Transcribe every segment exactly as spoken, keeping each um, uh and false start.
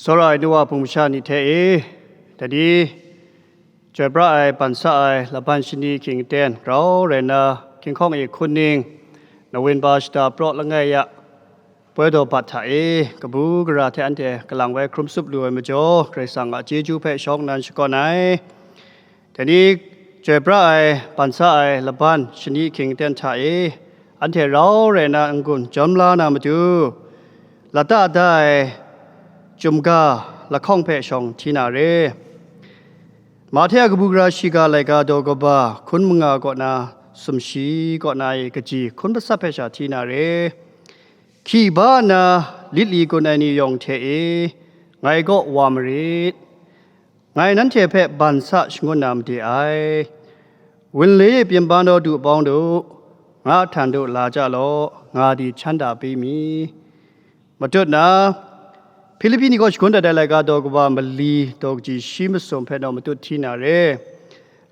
Tsawra ai nu wa hpung masha ni hte e, dai ni, chyoi pra ai, ban sa ai, laban shani hkying aten, grau rai nna, hkying hkawng e hkun ning, November shata praw langai ya, poi daw bat hta e, kabu gara hte anhte kalang woi hkrum tsup lu ai majaw, Karai Kasang a chyeju hpe shawng nnan shakawn ai. Dai ni, chyoi pra ai, ban sa ai, laban shani hkying aten hta e, anhte rau rai nna n-gun jawm la na matu, lata da ai chyum ga lahkawng hpe shawng hti na re. Mahte a kabu gara shiga laika daw kaba hkun manga kaw na sumshi kaw na e kaji hkun matsat hpe sha hti na re. Hkyi ba nna lit li gun ai ni yawng hte e, ngai kaw wa marit. Ngai nanhte hpe ban sa shangun na made ai. Wunle e pyin ban daw du pawng du, nga htan du la ja law, nga di chan da bai mi. Matut na, Hpilipi ni gaw shagun dat ai laika daw kaba mali daw kaji shi masum hpe naw matut hti na re.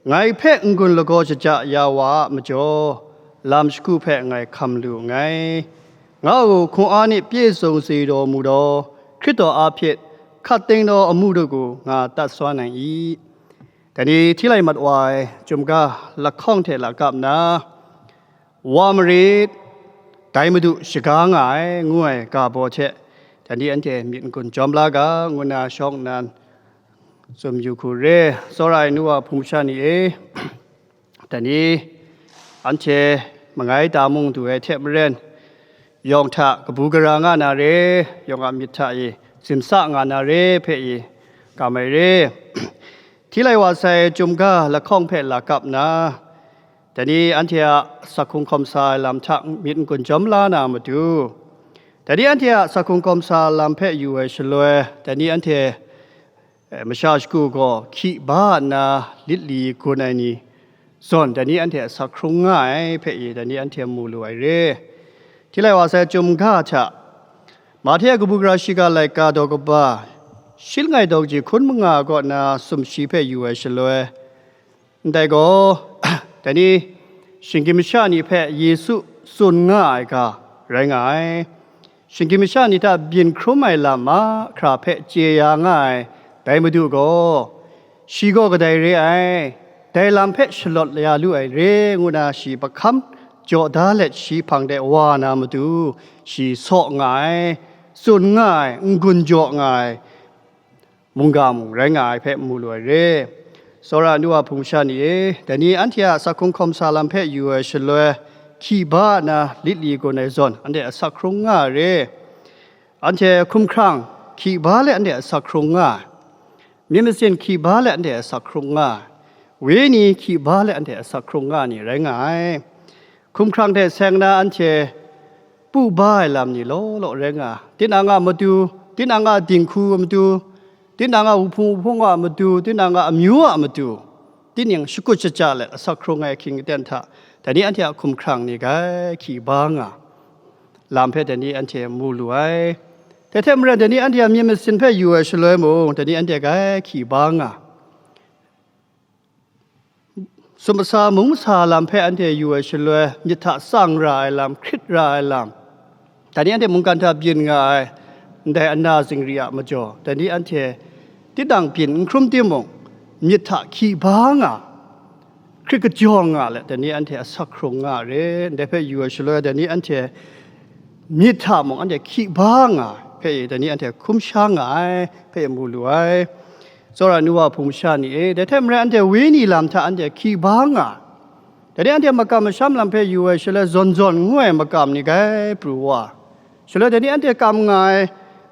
Ngai hpe n-gun lagaw shaja ya wa a majaw, lam shagu hpe ngai hkam lu nngai. Nga u hkung a ni pye sung si daw mu daw, Hkristu a hpyit hkat ting daw amu dagu nga tat sawn ai i. Dai ni hti lai mat wa ai chyum ga lahkawng hte lakap nna, wa marit, dai Madu shaga nga ai, ngu ai ga baw hte, dai ni anhte myit n-gun jawm la ga, ngu nna shawng nnan tsun yu hku re. Tsawra ai nu wa hpung masha ni e, dai ni anhte mangai ta mung du ai hte maren, yawng hta kabu gara nga na re, yawng a myit hta e zimsa nga na re hpe i kam ai re. Hti lai wa sai chyum ga lahkawng hpe lakap nna, dai ni anhte a asak hkrung hkawm sa ai lam hta myit n-gun jawm la na matu, dai ni anhte a asak hkrung hkawm sa lam hpe yu ai shaloi, dai ni anhte, eh, masha shagu gaw hkyi ba nna lit li gun ai ni zawn, dai ni anhte asak hkrung nga ai hpe i, dai ni anhte mu lu ai re. Hti lai wa sai chyum ga hta, Mahte a kabu gara shiga laika daw kaba, shi langai daw kaji hkun manga kaw na sumshi hpe yu ai shaloi, ndai gaw, dai ni, shinggyim masha ni hpe Yesu tsun nga ai ga rai nga ai. Shinggyim masha ni hta byin hkrum ai lam mahkra hpe chye ya nga ai dai Madu gaw, shi gaw kadai re ai, dai lam hpe shalawt ya lu ai re, ngu na shi pahkam jaw da let shi hpang de wa na matu, shi saw nga ai, tsun nga ai, n-gun jaw nga ai, mungga mung rai nga ai hpe mu lu ai re. Tsawra nu wa hpung masha ni e, dai ni anhte a asak hkrung hkawm sa lam hpe yu ai shaloi, hkyi ba nna lit li gun ai zawn, anhte asak hkrung nga ai re. Anhte hkumhkrang hkyi ba let anhte asak hkrung nga ai. Myit masin hkyi ba let anhte asak hkrung nga ai. Wenyi hkyi ba let anhte asak hkrung nga ai ni rai nga ai. Hkumhkrang hte seng na anhte pu ba ai lam ni law law rai nga ai. Tinang a matu, tinang a dinghku a matu, tinang a wuhpung wuhpung a matu, tinang a amyu a matu, tinang shakut shaja let asak hkrung ai hkying aten hta, dai ni anhte a hkumhkrang ni grai hkyi ba nga lam hpe dai ni anhte mu lu ai. Dai hte maren, dai ni anhte a myit masin hpe yu ai shaloi mung, dai ni anhte grai hkyi ba nga. Sum masa mung masa lam hpe anhte yu ai shaloi, myit hta tsang ra ai lam, hkrit ra ai lam, dai ni anhte mungkan hta byin nga ai, ndai ana zingri a majaw, dai ni anhte tinang byin n hkrum timung, myit hta hkyi ba nga, hkrit kajawng nga let, dai ni anhte asak hkrung nga re, ndai hpe yu ai shaloi, dai ni anhte myit hta mung anhte hkyi ba nga ai hpe, dai ni anhte hkum sha nga ai hpe mu lu ai. Tsawra nu wa hpung masha ni e, dai hte maren anhte wenyi lam hta anhte hkyi ba nga ai. Dai ni anhte makam masham lam hpe yu ai shaloi, zawn zawn ngu ai makam ni grai pru wa ai. Shaloi dai ni anhte kam nga ai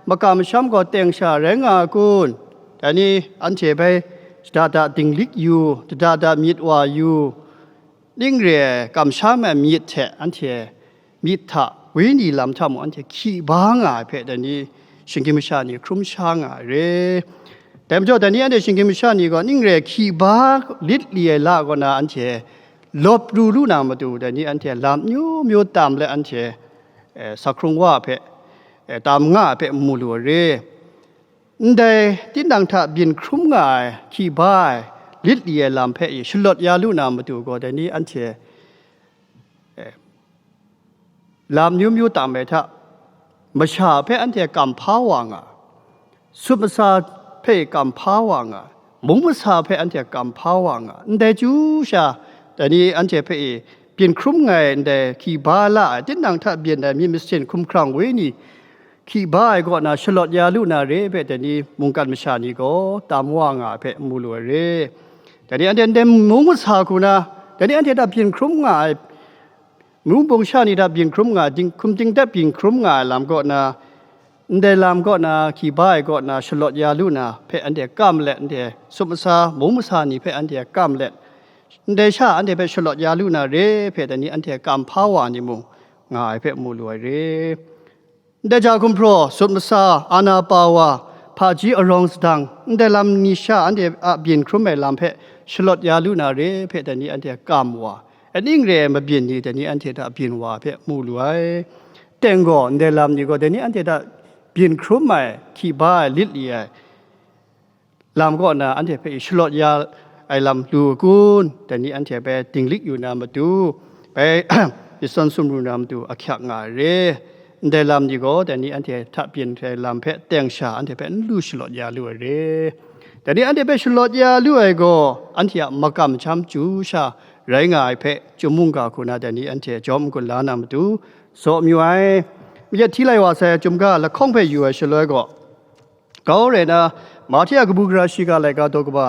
makam masham gaw teng sha rai nga ai kun? Dai ni anhte bai shada da dinglik yu, shada da myit wa yu, ning re ai kamsham ai myit hte anhte myit hta, wenyi lam hta mung anhte hkyi ba nga ai hpe, dai ni shinggyim masha ni hkrum sha nga ai re. Dai majaw, dai ni anhte shinggyim masha ni gaw ning re ai hkyi ba lit li ai la kaw na anhte lawp pru lu na matu, dai ni anhte lam myu myu tam let anhte, eh, asak hkrung wa ai hpe, eh, tam nga ai hpe mu lu ai re. Ndai tinang hta byin hkrum nga ai, hkyi ba ai, lit li ai lam hpe i shalawt ya lu na matu gaw, dai ni anhte, eh, lam myu myu tam ai hta, masha hpe anhte kam hpa wa nga, sut masa hpe kam hpa wa nga, mung masa hpe anhte kam hpa wa nga, ndai chyu sha, dai ni anhte hpe e byin hkrum nga ai, ndai hki ba la ai, tinang hta byin ai myit masin hkumhkrang wenyi hki ba ai kaw na shalawt ya lu na re hpe, dai ni mungkan masha ni gaw tam wa nga ai hpe mu lu ai re. Dai ni anhte ndai mung masa hku na, dai ni anhte hta byin hkrum nga ai, mung bung sha ni hta byin hkrum nga, ding, hkum ding dat byin hkrum nga ai lam kaw na, ndai lam kaw na, hki ba ai kaw na, shalawt ya lu na hpe anhte kam let, anhte sut masa, mung masa ni hpe anhte kam let, ndai sha anhte hpe shalawt ya lu na re hpe, dai ni anhte kam hpa wa ni mung nga ai hpe mu lu ai re. Ndai ja gumhpraw, sut masa, ana pa wa, hpaji arawng sadang, ndai lam ni sha anhte a byin hkrum ai lam hpe shalawt ya lu na re hpe, dai ni anhte kam wa, aning re ai mabyin ni dai ni anhte hta byin wa hpe mu lu ai. Teng gaw, ndai lam ni gaw dai ni anhte hta byin hkrum ai, hki ba ai, lit li ai lam kaw na anhte hpe shalawt ya ai lam lu ai kun, dai ni anhte hpe dinglik yu na matu, bai myit sawn sumru na matu ahkyak nga ai re. Ndai lam ni gaw dai ni anhte hta byin ai lam hpe teng sha anhte hpe n lu shalawt ya lu ai re. Dai ni anhte hpe shalawt ya lu ai gaw, anhte a makam masham chyu sha rai nga ai hpe, chyum mungga hku na dai ni anhte jawm n-gun la na matu, tsaw mayu ai. Makyit hti lai wa sai ai chyum ga lahkawng hpe yu ai shaloi gaw, kau rai na, Mahte a kabu gara shiga laika daw kaba,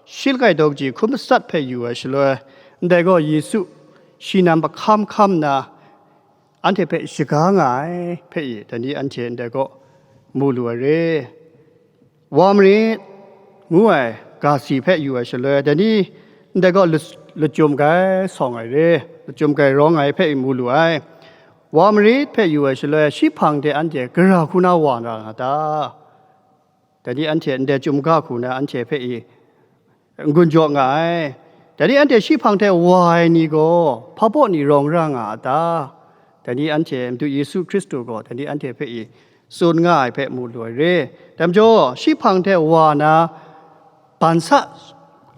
shi langai daw kaji hkun matsat hpe yu ai shaloi, ndai gaw Yesu shi nan pahkam hkam nna, anhte hpe shaga nga ai hpe e, dai ni anhte ndai gaw mu lu ai re. Wa marit, ngu ai ga si hpe yu ai shaloi, dai ni ndai gaw lu-, lachyum gai sawng ai re, lachyum gai rawng ai hpe mu lu ai. Wa marit hpe yu ai shaloi, shi hpang de anhte gara hku na wa na nga ta? Dai ni anhte ndai chyum ga hku na anhte hpe i n-gun jaw nga ai. Dai ni anhte shi hpang hte wa ai ni gaw hpa baw ni rawng ra nga a ta? Dai ni anhte Madu Yesu Hkristu gaw dai ni anhte hpe i tsun nga ai hpe mu lu ai re. Dai majaw, shi hpang hte wa na ban sa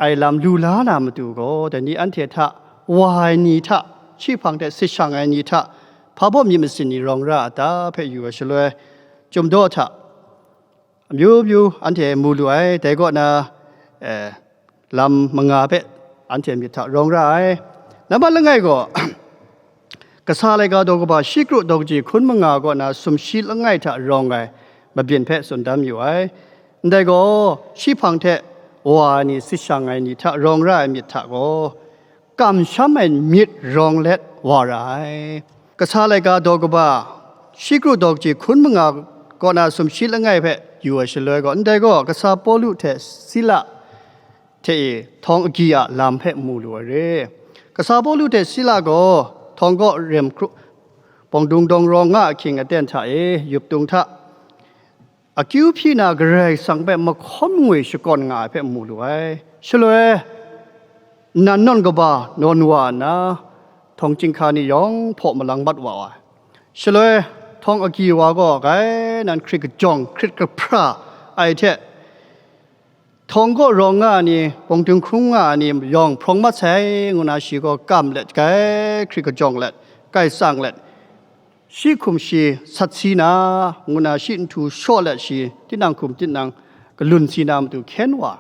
ai lam lu la na matu gaw, dai ni anhte hta wa ai ni hta, shi hpang hte sit shang ai ni hta, hpa baw myit masin ni rawng ra a ta hpe yu ai shaloi, chyum daw hta amyu myu anhte mu lu ai. Dai kaw na, eh, lam manga hpe anhte myit hta rawng ra ai. Nambat langai gaw, kasa laika daw kaba, shi kru daw kaji hkun manga kaw na sumshi langai hta rawng ai mabyin hpe tsun dan yu ai. Ndai gaw, shi hpang hte wa ai ni, sit shang ai ni hta rawng ra ai myit hta gaw, kamsham ai myit rawng let wa ra ai. Kasa laika daw kaba, shi kru daw kaji hkun manga kaw na sumshi langai hpe yu ai shaloi gaw, ndai gaw kasa Pawlu hte Sila hte e htawng agyi a lam hpe mu lu ai re. Kasa Pawlu hte Sila gaw htawng kaw rem hkru, bawng dung dawng rawng nga ahkying aten hta e, yup tung hta, akyu hpyi na Karai Kasang hpe mahkawn ngwi shakawn nga ai hpe mu lu ai. Shaloi, nnan nawn kaba nawn wa nna, htawng chyinghka ni yawng hpaw malang mat wa ai. Shaloi, htawng agyi wa gaw, kai nan hkrit kajawng, hkrit kahpra ai hte, htawng kaw rawng nga ai ni, bawng dung hkrum nga ai ni yawng hprawng mat sai, ngu na shi gaw kam let, kai hkrit kajawng let, kai tsang let, shi hkum shi sat si na, ngu na shi nhtu shaw let shi tinang hkum tinang galun si na matu hkyen wa.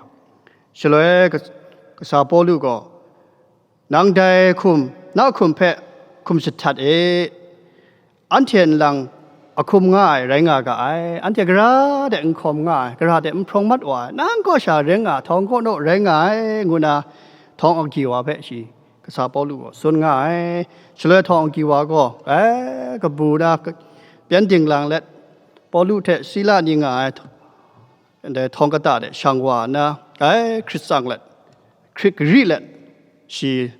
Shaloi kas-, kasa Pawlu gaw, "Nang dai hkum, na hkum hpe hkum jahtat e, anhte nlang a hkum nga ai rai nga ga ai, anhte gara de n hkawm nga ai, gara de n hprawng mat wa ai, nang kaw sha rai nga, htawng kaw naw rai nga ai," ngu na htawng agyi wa hpe shi kasa Pawlu gaw tsun nga ai. Shaloi htawng agyi wa gaw, ai, kabu na ka-, pyan dinglang let, Pawlu hte Sila ni nga ai, ndai htawng kata de shang wa nna, ai, hkrit tsang let, hkrit gari let, shi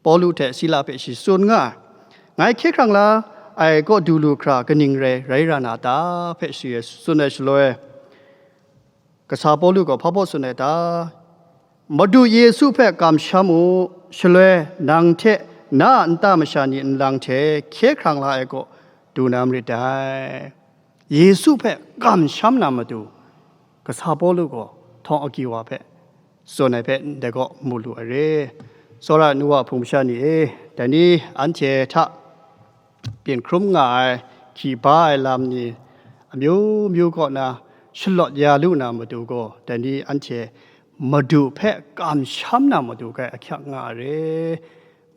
Pawlu hte Sila hpe shi tsun nga ai. Ngai hkye hkrang la ai kaw du lu hkra kaning rai, rai ra na ta? Hpe shi tsun ai shaloi, kasa Pawlu gaw hpa baw tsun ai ta? Madu Yesu hpe kamsham u, shaloi nang hte na a nta masha ni nlang hte hkye hkrang la ai kaw du na marit dai. Yesu hpe kamsham na matu, kasa Pawlu gaw htawng agyi wa hpe tsun ai hpe ndai kaw mu lu ai re. Tsawra ai nu wa hpung masha ni e, dai ni anhte hta byin hkrum nga ai, hki ba ai lam ni amyu myu kaw na shalawt ya lu na matu gaw, dai ni anhte Madu hpe kamsham na matu hkai ahkyak nga ai re.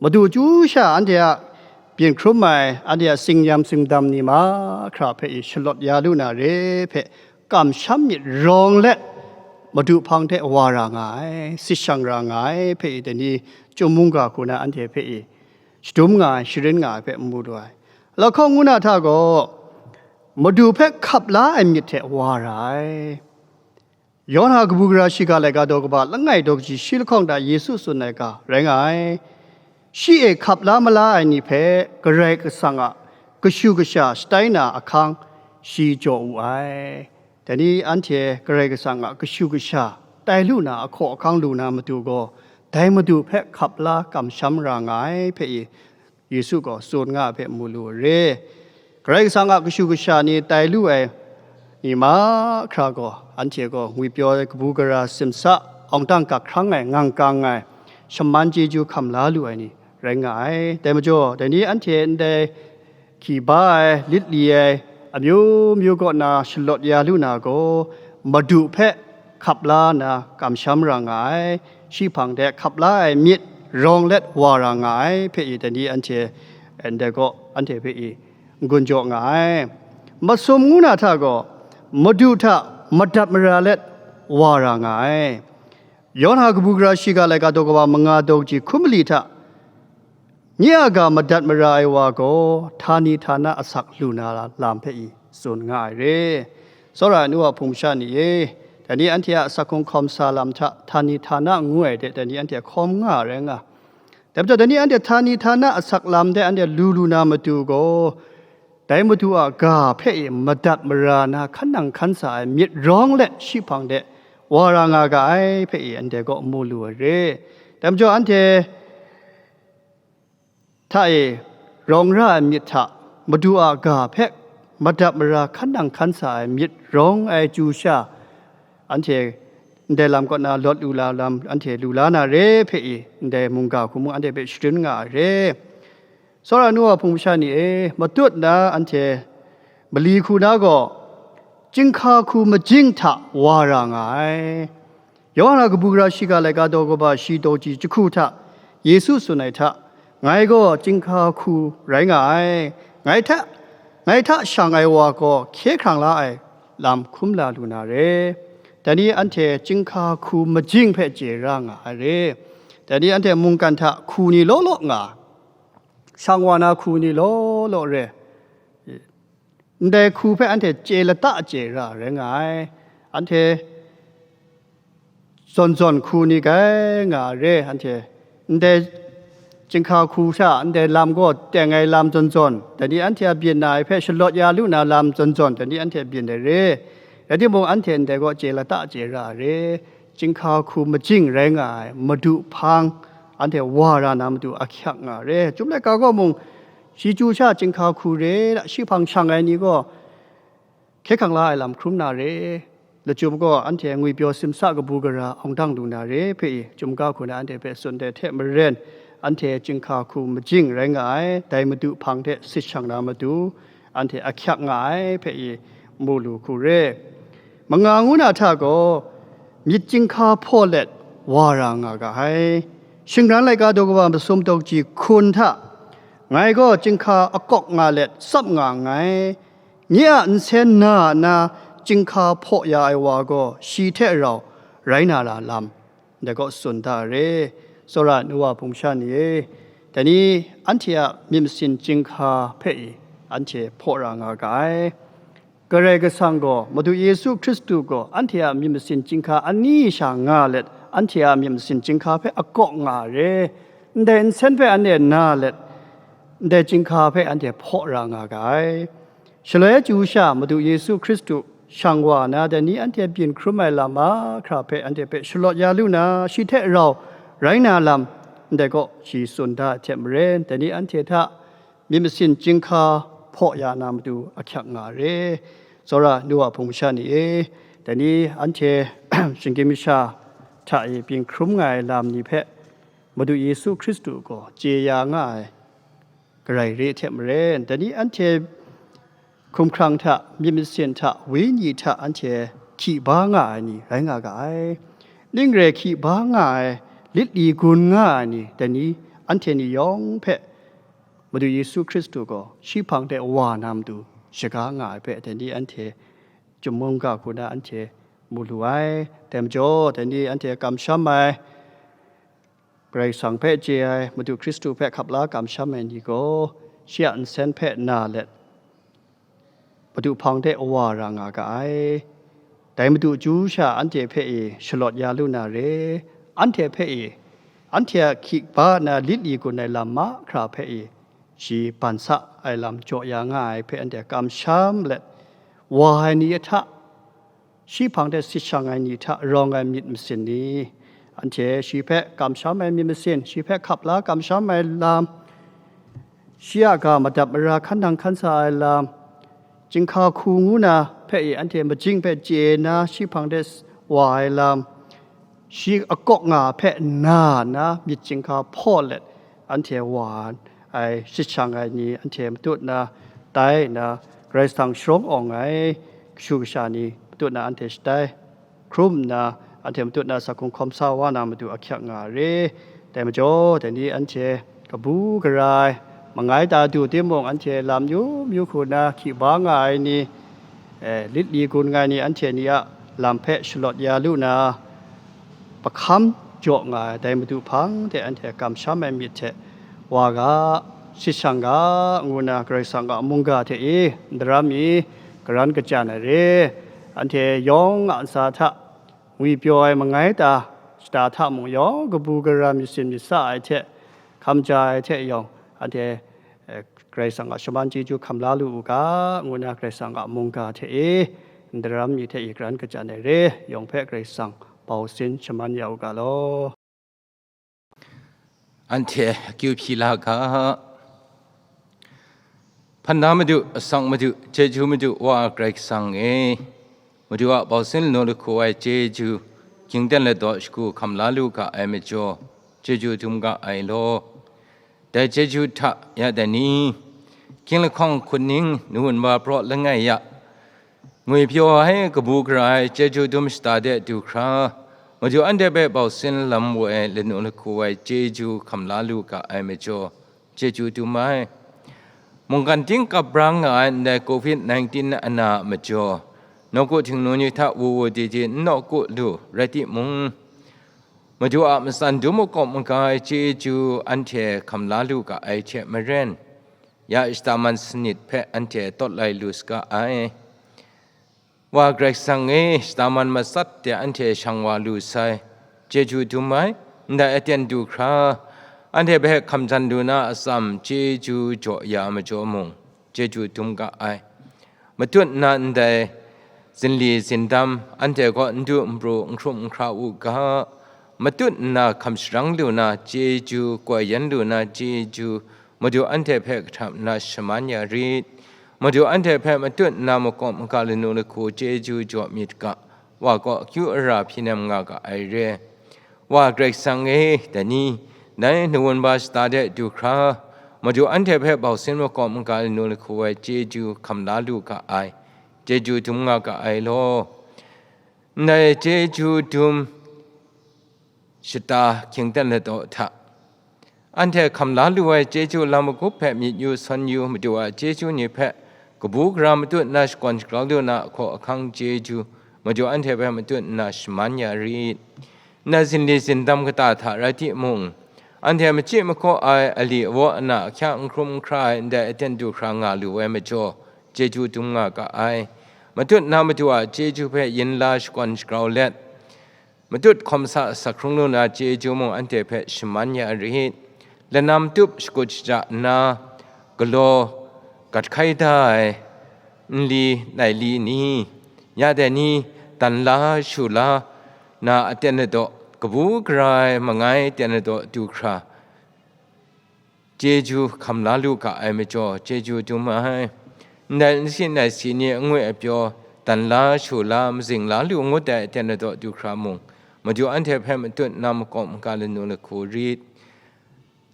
Madu chyu sha anhte a byin hkrum ai, anhte a tsingyam tsingdam ni mahkra hpe i shalawt ya lu na re hpe kamsham myit rawng let, Madu hpang hte wa ra nga ai, sit shang ra nga ai hpe i dai ni chyum mungga hku na anhte hpe i shadum nga ai, sharin nga ai hpe mu lu ai. Lahkawng ngu na hta gaw, Madu hpe hkap la ai myit hte wa ra ai. Yawhan a kabu gara shiga laika daw kaba langai daw kaji shi lahkawng hta Yesu tsun ai ga rai nga ai. Shi e hkap la mala ai ni hpe Karai Kasang a kashu kasha shatai na ahkang shi jaw wu ai. Dai ni anhte Karai Kasang a kashu kasha tai lu na ahkaw ahkang lu na matu gaw, dai Madu hpe hkap la kamsham ra nga ai hpe i Yesu gaw tsun nga ai hpe mu lu re. Karai Kasang a kashu kasha ni tai lu ai ni mahkra gaw, anhte gaw ngwipyaw ai kabu gara simsa, awng dang gak hkrang ai, ngang kang ai, shaman chyeju hkam la lu ai ni rai nga ai. Dai majaw, dai ni anhte ndai hkyi ba ai, lit li ai, amyu myu kaw na shalawt ya lu na gaw, Madu hpe hkap la na kamsham ra nga ai. Shi hpang de hkap la ai myit rawng let wa ra nga ai hpe i dai ni anhte ndai gaw anhte hpe i n-gun jaw nga ai. Masum ngu na hta gaw, Madu hta madat mara let wa ra nga ai. Yawhan a kabu gara shiga laika daw kaba manga daw kaji hkun mali hta, nye a ga madat mara ai wa gaw, htani htana asak lu na lam hpe i tsun nga ai re. Tsawra ai nu wa hpung masha ni e, dai ni anhte a asak hkrung hkawm sa lam hta, htani htana ngu ai de, dai ni anhte hkawm nga ai rai nga. Dai majaw, dai ni anhte htani htana asak lam de anhte lu lu na matu gaw, dai Madu a ga hpe i madat mara na hkan nang hkan sa ai myit rawng let shi hpang de wa ra nga ga ai hpe i anhte gaw mu lu ai re. Dai majaw, anhte hta e rawng ra ai myit hta, Madu a ga hpe madat mara hkan nang hkan sa ai myit rawng ai chyu sha, anhte ndai lam kaw na lawt lu la lam anhte lu la na re hpe i, ndai mungga hku mung anhte hpe sharin nga ai re. Tsawra nu wa hpung masha ni e, matut na anhte mali hku na gaw, chyinghka hku majing hta wa ra nga ai. Yawhan a kabu gara shiga laika daw kaba shi daw ji jahku hta, Yesu tsun ai hta, ngai gaw chyinghka hku rai nga ai, ngai hta, ngai hta shang ai wa gaw hkye hkrang la ai lam hkum la lu na re. Dai ni anhte chyinghka hku majing hpe chye ra nga ai re. Dai ni anhte mungkan hta hku ni law law nga, shang wa na hku ni law law re. Ndai hku hpe anhte chye lata chye ra rai nga ai. Anhte zawn zawn hku ni kai nga re, anhte ndai chyinghka hku sha, ndai lam gaw teng ai lam zawn zawn, dai ni anhte a byin na ai hpe shalawt ya lu na lam zawn zawn, dai ni anhte byin ai re. Rai timung, anhte ndai gaw chye lata chye ra ai re. Chyinghka hku majing rai nga ai Madu hpang, anhte wa ra na matu ahkyak nga ai re. Chyum laika gaw mung, shi chyu sha chyinghka hku re, shi hpang shang ai ni gaw, hkye hkrang la ai lam hkrum na re. Lachyum gaw anhte ngwipyaw simsa kabu gara awng dang lu na re hpe i, chyum ga hku na anhte hpe tsun ai hte maren, anhte chyinghka hku majing rai nga ai, dai Madu hpang hte sit shang na matu, anhte ahkyak nga ai hpe i, mu lu hku re. Manga ngu na hta gaw, myit chyinghka hpaw let wa ra nga ga ai. Shingran laika daw kaba masum daw kaji hkun hta, ngai gaw chyinghka akawk nga let tsap nga nngai. Nye a nsen na a na chyinghka hpaw ya ai wa gaw shi hte rau rai na ra lam, ndai gaw tsun da ai re. Tsawra ai nu wa hpung masha ni e, dai ni anhte a myit masin chyinghka hpe i anhte hpaw ra nga ga ai. Karai Kasang gaw, Madu Yesu Hkristu gaw, anhte a myit masin chyinghka ani sha nga let, anhte a myit masin chyinghka hpe akawk nga ai re. Ndai nsen hpe anhte na let, ndai chyinghka hpe anhte hpaw ra nga ga ai. Shaloi chyu sha Madu Yesu Hkristu shang wa na, dai ni anhte byin hkrum ai lam mahkra hpe anhte hpe shalawt ya lu na, shi hte rau rai na lam, ndai gaw shi tsun da ai hte maren, dai ni anhte hta myit masin chyinghka hpaw ya na matu ahkyak nga ai re. Tsawra ai nu wa hpung masha ni e, dai ni anhte shinggyim masha hta e byin hkrum nga ai lam ni hpe Madu Yesu Hkristu gaw chye ya nga ai, garai re hte maren, dai ni anhte hkumhkrang hta, myit masin hta, wenyi hta anhte hkyi ba nga ai ni rai nga ga ai. Ning re hkyi ba nga ai, lit li gun nga ai ni, dai ni, anhte ni yawng hpe Madu Yesu Hkristu gaw shi hpang de wa na matu shaga nga ai hpe, dai ni anhte chyum mungga hku na anhte mu lu ai. Dai majaw, dai ni anhte kamsham ai, Karai Kasang hpe chye ai, Madu Hkristu hpe hkap la kamsham ai ni gaw, shi a nsen hpe na let, Madu hpang de wa ra nga ga ai. Dai Madu chyu sha anhte hpe e shalawt ya lu na re, anhte hpe e, anhte a hkyi ba na lit li gun ai lam mahkra hpe e, shi ban sa ai lam jaw ya nga ai hpe anhte kamsham let, wa ai ni hta, shi hpang de sit shang ai ni hta rawng ai myit masin ni, anhte shi hpe kamsham ai myit masin, shi hpe hkap la kamsham ai lam, shi a ga madap mara hkan nang hkan sa ai lam, chyinghka hku ngu na hpe e anhte majing hpe chye na shi hpang de wa ai lam, shi akawk nga hpe na na myit chyinghka hpaw let anhte wa ai, sit shang ai ni anhte matut na tai na, Karai Kasang sharawng awng ai kashu kasha ni matut na anhte shatai hkrum nna, anhte matut na sa hkung hkawm sa wa na matu ahkyak nga re. Dai majaw, dai ni anhte kabu gara ai, mangai ta du timung, anhte lam yu myu hku na hkyi ba nga ai ni, eh, lit li gun nga ai ni, anhte ni a lam hpe shalawt ya lu na, pahkam jaw nga ai dai Madu hpang de anhte kamsham ai myit hte wa ga, sit shang ga, ngu na Karai Kasang a mungga hte e ndaram mi, karan kachyan ai re. Anhte yawng a ntsa hta ngwipyaw ai mangai ta shata hta mung yawng kabu gara myit sin myit sa ai hte, hkam ja ai hte yawng, anhte, eh, Karai Kasang a shaman chyeju hkam la lu u ga, ngu na Karai Kasang a mungga hte e ndaram mi hte e karan kachyan ai re. Yawng hpe Karai Kasang bau sin shaman ya u ga law. Anhte akyu hpyi la ga. Hpan na Madu, asak Madu, chyeju Madu, Wa Karai Kasang e, Madu a bau sin lanu lahku ai chyeju, gyingten ladaw shagu hkam la lu ga ai majaw, chyeju dum ga ai law. Dai chyeju hta ya dai ni, hkying lahkawng hkun ning, nawun wa praw langai ya, ngwipyaw ai, kabu gara ai, chyeju dum shata de du hkra, Madu anhte hpe bau sin lam woi ai, lanu lahku ai chyeju hkam la lu ga ai majaw, chyeju dum ai. Mungkan ting kap bra nga ai ndai covid nineteen ana a majaw, nawku htingnu ni hta wu wu di di n nawku lu rai timung, Madu a matsan dum makawp maga ai chyeju anhte hkam la lu ga ai hte maren, ya shata man sanit hpe anhte tawt lai lu saga ai. Wa Karai Kasang e, shata man matsat de anhte shang wa lu sai, chyeju dum ai, ndai aten du hkra, anhte hpe hkam jan lu na atsam chyeju jaw ya majaw mung, chyeju dum ga ai. Matut nna ndai zinli zindam, anhte kaw n du n pru, n hkrum n hkra u ga, matut nna hkam sharang lu na chyeju, koi yan lu na chyeju, Madu anhte hpe kahtap nna shaman ya rit. Madu anhte hpe matut nna makawp maga lanu lahku chyeju jaw myit ga, Wa kaw akyu ara hpyi nem nga ga ai re. Wa Karai Kasang e, dai ni, dai nawun wa shata de du hkra, Madu anhte hpe bau sin makawp maga lanu lahku ai chyeju hkam la lu ga ai, chyeju dum nga ga ai law. Ndai chyeju dum shata hkyingten ladaw hta, anhte hkam la lu ai chyeju lam magup hpe myit yu sawn yu, Madu a chyeju ni hpe kabu gara matut nna shakawn shagrau lu na ahkaw ahkang chyeju, Madu anhte hpe matut nna shaman ya rit. Nna zinli zindam kata hta rai timung, anhte machyi makaw ai ali awa ana ahkyak n hkrum n hkra ai ndai aten du hkra nga lu ai majaw, chyeju dum nga ga ai. Matut nna Madu a chyeju hpe yin la shakawn shagrau let, matut hkawm sa sak hkrung lu na chyeju mung anhte hpe shaman ya rit. Lanam tup shakut shaja nna, galaw gat hkai da ai nli nai li ni, ya dai ni, dan la shu la na aten ladaw, kabu gara ai mangai aten ladaw du hkra, chyeju hkam la lu ga ai majaw, chyeju dum ai. Ndai nsi nai si ni angwi apyaw, dan la, shu la, mazing la lu ngut ai aten ladaw du hkra mung, Madu anhte hpe matut nna makawp maga lanu lahku rit.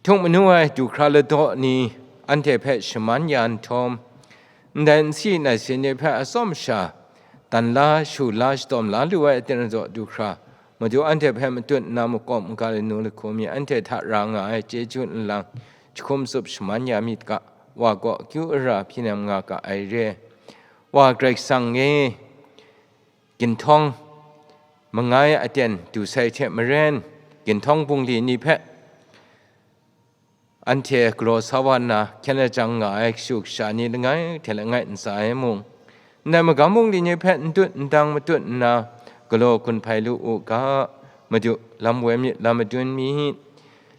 Htuk manu ai du hkra ladaw ni anhte hpe shaman ya nhtawm, ndai nsi nai si ni hpe atsawm sha, dan la, shu la, shadawm la lu ai aten daw du hkra, Madu anhte hpe matut nna makawp maga lanu lahku mi anhte hta ra nga ai chyeju nlang jahkum tsup shaman ya myit ga, Wa gaw akyu ara hpyi nem nga ga ai re. Wa Karai Kasang e, ginhtawng mangai aten du sai hte maren, ginhtawng bungli ni hpe anhte galaw sa wa nna, hkyen lajang nga ai kashu kasha ni langai hte langai ntsa ai mung, ndai magam bungli ni hpe n tut n dang matut nna, galaw gun hpai lu u ga, Madu, lam woi myit, lam madun myit.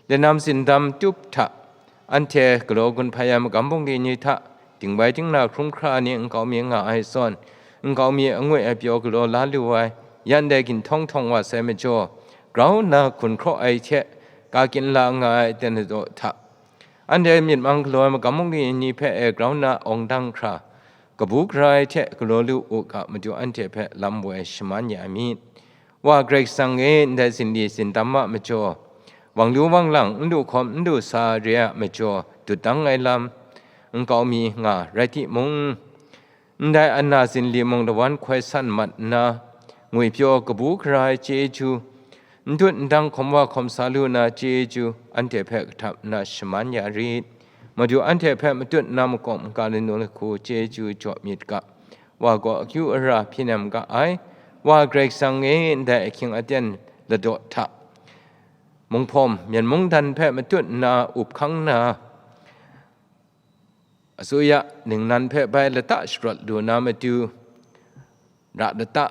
Lanam sindam tup hta, anhte galaw gun hpai ai magam bungli ni hta, dingbai dingna hkrum hkra ni nkau mi nga ai zawn, nkau mi angwi ai pyaw galaw la lu ai, yan dai ginhtawng htawng wa sai majaw, grau nna hkun hkraw ai hte, ka kyin la nga ai aten daw hta, anhte myit mang galaw ai magam bungli ni hpe e grau nna awng dang hkra, kabu gara ai hte galaw lu u ga, Madu anhte hpe lam woi shaman ya ai myit. Wa Karai Kasang e, ndai zinli zindam a majaw, wang lu wang lang, n lu hkawm n lu sa re a majaw, dut dang ai lam nkau mi nga rai timung, ndai ana zinli mung lawan hkoi san mat nna, ngwipyaw kabu gara ai chyeju, n tut n dang hkawm wa hkawm sa lu na chyeju, anhte hpe kahtap nna shaman ya rit. Madu anhte hpe matut nna makawp maga lanu lahku chyeju jaw myit ga, Wa gaw akyu ara hpyi nem ga ai. Wa Karai Kasang e, ndai ahkying aten ladaw hta, munghpawm, myen mungdan hpe matut nna up hkang na, asuya ningnan hpe bai lata sharawt lu na matu, ra lata,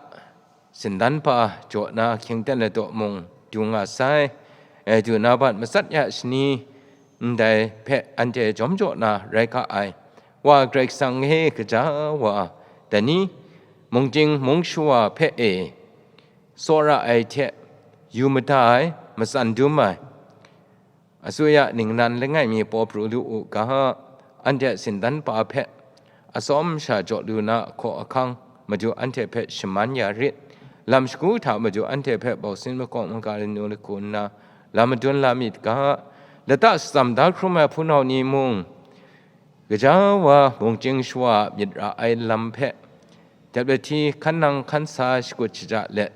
sindan pa jaw na hkying ten ladaw mung du nga sai. E, du na bat matsat ya shani, ndai hpe anhte jawm jaw na rai ga ai. Wa Karai Kasang e, gaja wa, dai ni, mungchying mung shawa hpe e, tsawra ai hte, yu mada ai, matsan dum ai, asuya ningnan langai mi paw pru lu u ga, anhte sindan pa hpe atsawm sha jaw lu na ahkaw ahkang, Madu anhte hpe shaman ya rit. Lam shagu hta Madu anhte hpe bausin makawp maga lanu lahku nna, lam madun la myit ga, lata shatsam da hkrum ai hpunau ni mung, gaja wa mungchying shawa a myit ra ai lam hpe, dep lahti hkan nang hkan sa shakut shaja let,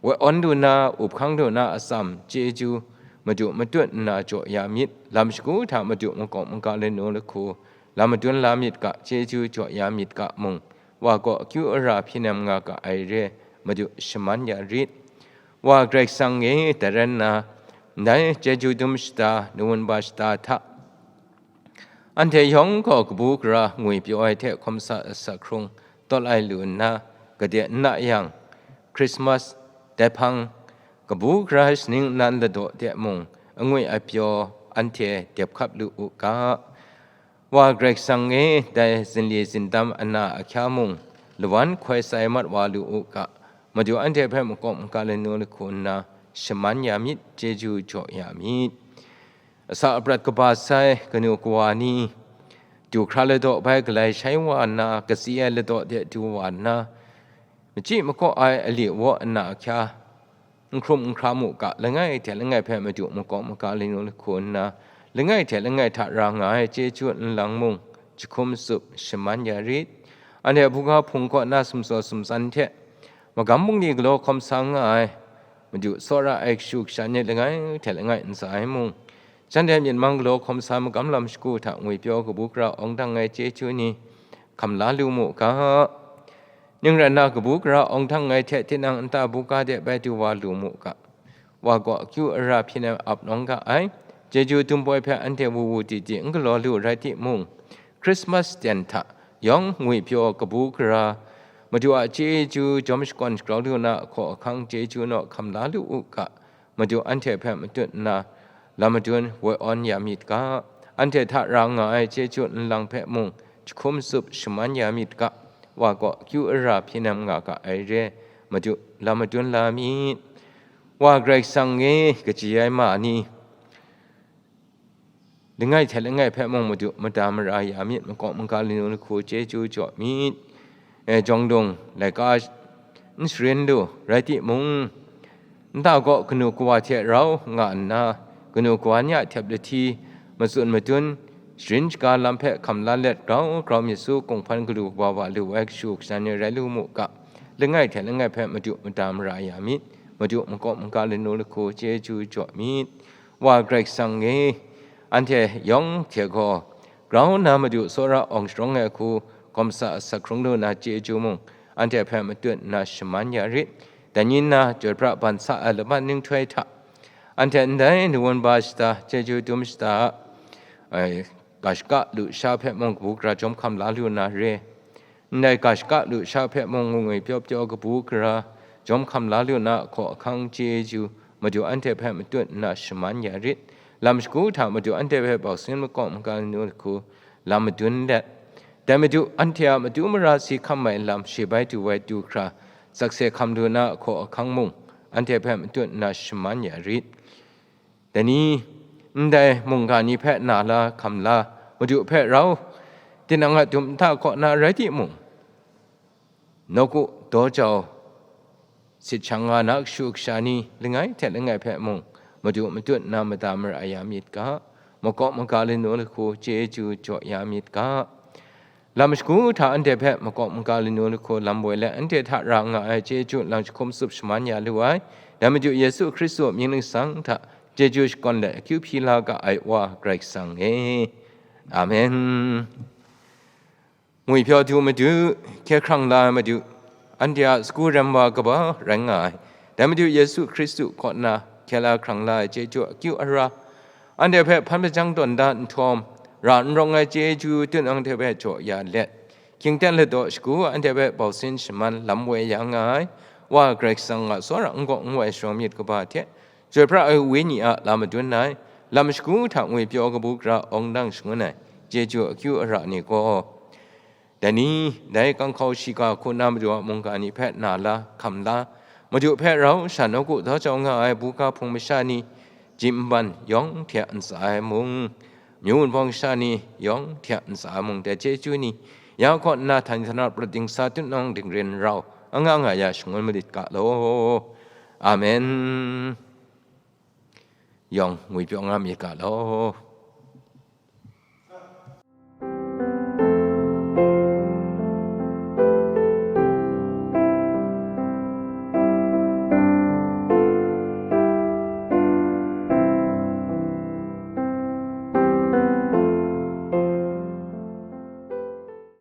woi awn lu na, up hkang lu na atsam chyeju Madu matut nna jaw ya myit. Lam shagu hta Madu makawp maga lanu lahku, lam madun la myit ga, chyeju jaw ya myit ga mung, Wa gaw akyu ara hpyi nem nga ga ai re, Madu shaman ya rit. Wa Karai Kasang e, dai rai nna, ndai chyeju dum shata, nawun ba shata hta, anhte yawng gaw kabu gara ngwi pyaw ai hte hkawm sa asak hkrung tawt ai lu nna, gade n na yang, Krismas, dai hpang, kabu gara shaning nnan ladaw de mung, angwi apyaw anhte dep hkap lu u ga. Wa Karai Kasang e, dai zinli zindam ana ahkya mung, lawan hkoi sai mat wa lu u ga, Madu anhte hpe makawp maga lanu lahku nna, shaman ya myit, chyeju jaw ya myit. Asa aprat kaba sai kanu kawa ni, du hkra ladaw bai galai shai wa nna, katsi ai ladaw de du wa nna, machyi makaw ai ali waw nna ahkya, n hkrum n hkra mu ga, langai hte langai hpe Madu makawp maga lanu lahku nna, langai hte langai hta ra nga ai chyeju nlang mung, jahkum tsup shaman ya rit. Anhte buga hpung kaw na sumsaw sumtsan hte, magam bungli galaw hkawm sa nga ai, Madu tsawra ai kashu kasha ni langai hte langai ntsa ai mung, shanhte myit mang galaw hkawm sa magam lam shagu hta ngwipyaw kabu gara awng dang ai chyeju ni hkam la lu mu ga. Ning rai nna, kabu gara awng dang ai hte tinang nta buga de bai du wa lu mu ga. Wa gaw akyu ara hpyi nem ap nawng ga ai. Chyeju dum poi hpe anhte wu wu di di n galaw lu rai timung, Krismas ten hta yawng ngwipyaw kabu gara, Madu a chyeju jawm shakawn shagrau lu na ahkaw ahkang chyeju naw hkam la lu u ga, Madu anhte hpe matut nna, lam madun woi awn ya myit ga, anhte hta ra nga ai chyeju nlang hpe mung jahkum tsup shaman ya myit ga, Wa gaw akyu ara hpyi nem nga ga ai re, Madu, lam madun la myit. Wa Karai Kasang e, kaji ai ma ni, langai hte langai hpe mung Madu mada mara ya myit, makawp maga lanu lahku chyeju jaw myit. E, jawng lung, laika n sharin lu, rai timung, nta gaw kanu kawa hte rau nga nna, kanu kawa ni a htep lahti, matsun madun, sharin shaga lam hpe hkam la let grau grau myit su, kunghpan galu wa wa lu ai kashu kasha ni rai lu mu ga, langai hte langai hpe Madu mada mara ya myit, Madu makawp maga lanu lahku chyeju jaw myit. Wa Karai Kasang e, anhte yawng hte gaw, grau nna Madu tsawra awng sharawng ai hku, gawmsa asak hkrung lu na chyeju mung, anhte hpe matut nna shaman ya rit. Dai ni nna, chyoi pra ban sa ai laban ninghtoi hta, anhte ndai nawun ba shata, chyeju dum shata, ai, ga shaka lusha hpe mung kabu gara jawm hkam la lu na re. Ndai ga shaka lusha hpe mung ngwi pyaw pyaw kabu gara jawm hkam la lu na ahkaw ahkang chyeju, Madu anhte hpe matut nna shaman ya rit. Lam shagu hta Madu anhte hpe bausin makawp maga lanu lahku lam madun let, dai Madu anhte a matu mara si hkam ai lam she bai du ai du hkra, sakse hkam lu na ahkaw ahkang mung, anhte hpe matut nna shaman ya rit. Dai ni, ndai mungga ni hpe na la, hkam la, Madu hpe rau, tinang a dum nta kaw na rai timung, nawku daw jau sit shang nga na kashu kasha ni langai hte langai hpe mung, Madu matut nna mada mara ya myit ga, makawp maga lanu lahku chyeju jaw ya myit ga. Lam shagu hta anhte hpe makawp maga lanu lahku lam woi let, anhte hta ra nga ai chyeju lang jahkum tsup shaman ya lu ai, dai Madu Yesu Hkristu a mying ningsang hta chyeju shakawn let akyu hpyi la ga ai Wa Karai Kasang e. Amen. Ngwi pyaw du Madu, hkye hkrang la ai Madu, anhte a sagu rem wa kaba rai nga ai, dai Madu Yesu Hkristu kaw nna hkye la hkrang la ai chyeju akyu ara, anhte hpe hpan hpajang tawn da nhtawm, ra n rawng ai chyeju tut anhte hpe jaw ya let, hkyingten ladaw shagu anhte hpe bausin shaman lam woi ya nga ai, Wa Karai Kasang a tsawra n gaw n woi sharawng myit kaba hte, chyoi pra ai Wenyi a lam madun ai, lam shagu hta ngwi pyaw kabu gara awng dang shangun ai chyeju akyu ara ni gaw, dai ni, dai kanghkau shiga hku na Madu a mungga ni hpe na la, hkam la, Madu hpe rau sha nawku daw jau nga ai buga hpung masha ni, jim nban yawng hte ntsa ai mung, myu wunpawng sha ni yawng hte ntsa ai mung, dai chyeju ni, ya kaw nna htan htan na prat dingsa tutnawng dingren rau anga nga ya shangun malit ga law. Amen. Yawng ngwi pyaw nga myit ga law.